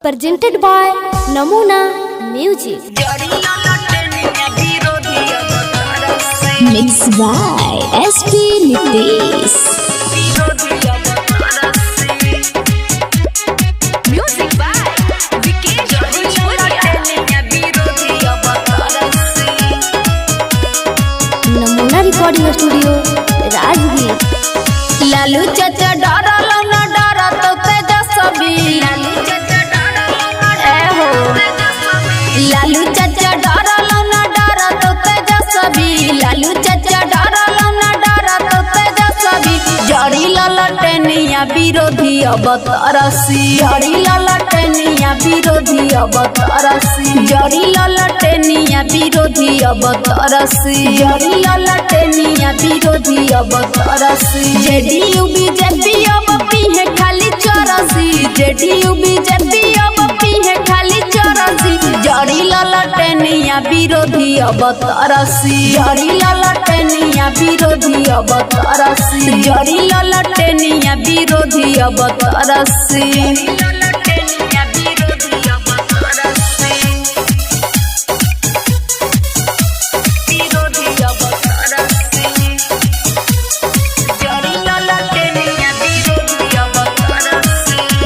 Presented by Namuna Music. Mix by SP Nitesh. Music by Vikesh Bhojpuria. Namuna Recording Studio, Rajgir. Lalu चाचा डरल न डरत तेजस्वी। ए हो। लालू चाचा डरल न डरत तेजस्वी। लालू चाचा डरल न डरत तेजस्वी। जड़ी ललटनिया विरोधी अब तरसी। जड़ी ललटनिया विरोधी अब तरसी। जड़ी ललटनिया विरोधी अब तरसी। जड़ी ललटनिया विरोधी अब तरसी। जेडीयू बीजेपी अब पीहे खाली चरसी। जेडीयू बीजेपी अब पीहे खाली चरसी। जड़ी ललटनिया विरोधी अब तरसी। जड़ी ललटनिया विरोधी अब तरसी। जड़ी ललटनिया विरोधी अब तरसी।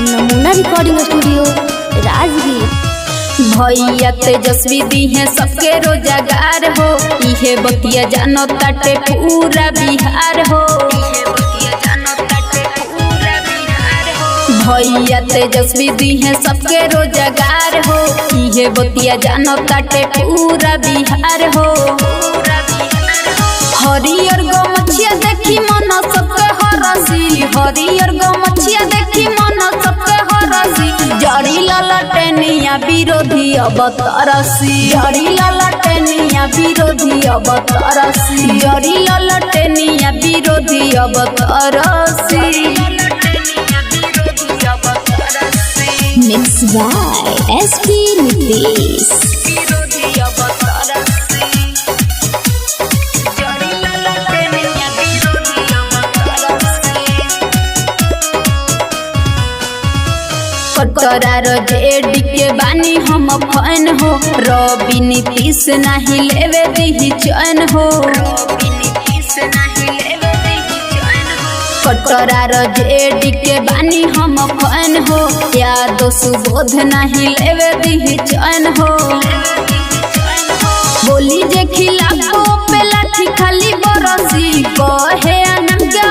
Namuna Recording Studio, Rajgir. भैया तेजस्वी दी है सबके रोजगार हो। इहे बतिया जानो ताटे पूरा बिहार हो। भैया तेजस्वी दी है सबके रोजगार हो। इहे बतिया जानो ताटे पूरा बिहार हो। हरियर गमछिया देखी मन सबके हरसी। हरियर गमछिया देखी मन सबके हरसी। जड़ी ललटनिया विरोधी अब तरसी। जड़ी ललटनिया विरोधी अब तरसी। जड़ी ललटनिया विरोधी अब तरसी। Mix by SP Nitesh. Katra JD के बानी हम फैन हो। रवि नीतीश नाही लेवे दीही चैन हो। कटरा जेडी के बानी हम फैन हो। यादो सुबोध नाही लेवे दीही चैन हो। बोली जे खिलाफ पे लाठी खाली बरसी। कहे आनंद के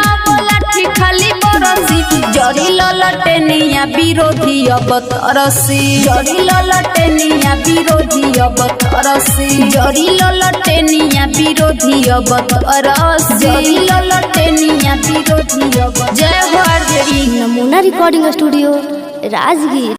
लाठी खाली बरसी। जड़ी ललटनिया विरोधी अब तरसी। जड़ी ललटनिया विरोधी अब तरसी। जड़ी ललटनिया विरोधी अब तरसी। जड़ी ललटनिया विरोधी अब। जय हो RJD. Namuna Recording Studio, Rajgir.